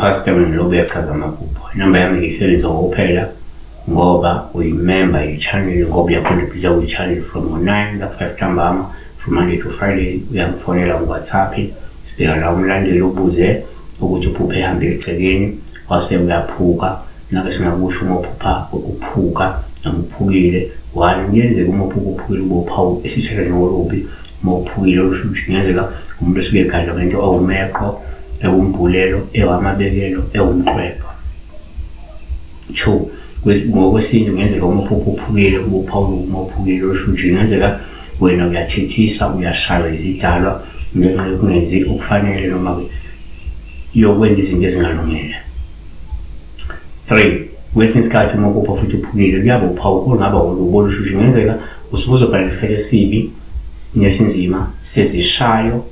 NguPastor mina lo uyachaza amaphupho. Inamba yami ngiyisebenzisa kokuphela ngoba uyimember ye-channel ngoba uyacontribute kwi-channel from ngo-9 ka-5 ntambama from Monday to Friday uyangifonela ngo-WhatsApp sibheka la umlandeli ubuze ukuthi uphuphe ehambe egcekeni wase uyaphuka nake singakusho uma uphupha ukuphuka noma uphukile one kuyenzeka uma uphupha uphukile ube uphawu esithatha njengolubi uma uphukile olusho ukuthi kungenzeka umuntu osuke egadlwa ngento ewumeqo ewumbhulelo ewamabekelo ewumqwebho two ngokwesintu kungenzeka uma uphupha uphukile kube uphawula uma uphukile olusho ukuthi kungenzeka wena uyathethisa uyashaywa izidalwa ngenxa yokungenzi okufanele noma-ke yokwenza izinto ezingalungile. 3 kwesinye isikhathi uma uphupha futhi uphukile kuyaba uphawu olungaba olubi olushushu kungenzeka usuke uzobhala ngesikhathi esibi nesinzima sezishayo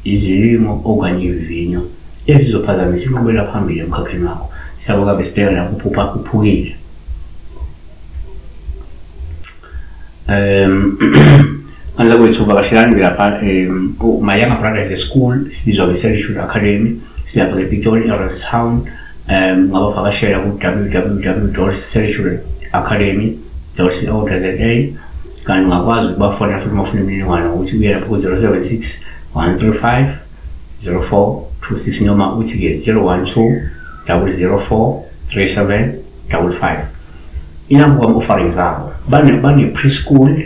izilimo okanye ivivinyo ezizophazamisa inqubela phambili emkhakheni wakho. Siyabonga besibheka lapho uphupha uphukile. Kanza kwethu vakashelani lapha my younger brother is a school sibizwa nge-Selishul Academy silapha ngePitoli eRoyalstown. Ungabavakashela ku-www.selishulacademy.co.za kanti ungakwazi ukubafonela futhi uma ufuna imininingwane ukuthi uye lapho ku-076 135 0426 noma uthi-ke 012 004 3755. Inambuka ama-offerings abo bane-preschool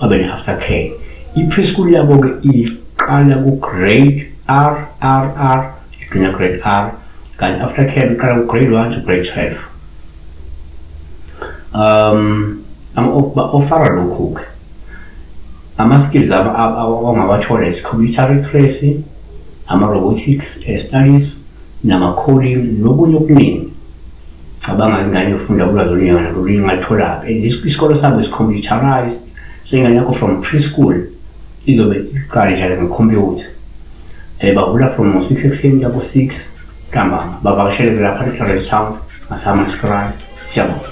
babe ne-after care. I-preschool yabo-ke iqala ku-grade R R R igcina grade R, kanti after care iqala ku-grade 1 to grade 12. Ba-offera lokhu-ke ama-skills ongawathola is computer literacy, ama-robotics studies nama-coding nokunye okuningi. Cabanga ingane yofunda ulwazi oluningi nalolu ingatholaphi and isikolo sabo is computerized, so ingane yakho from preschool izobe iqale idlala ngekhompyutha. Bavula from ngo-6 ekuseni kuya ku-6 ntambama. Bavakashele lapha e-Red Town ngaseHammanskraal. Siyabonga.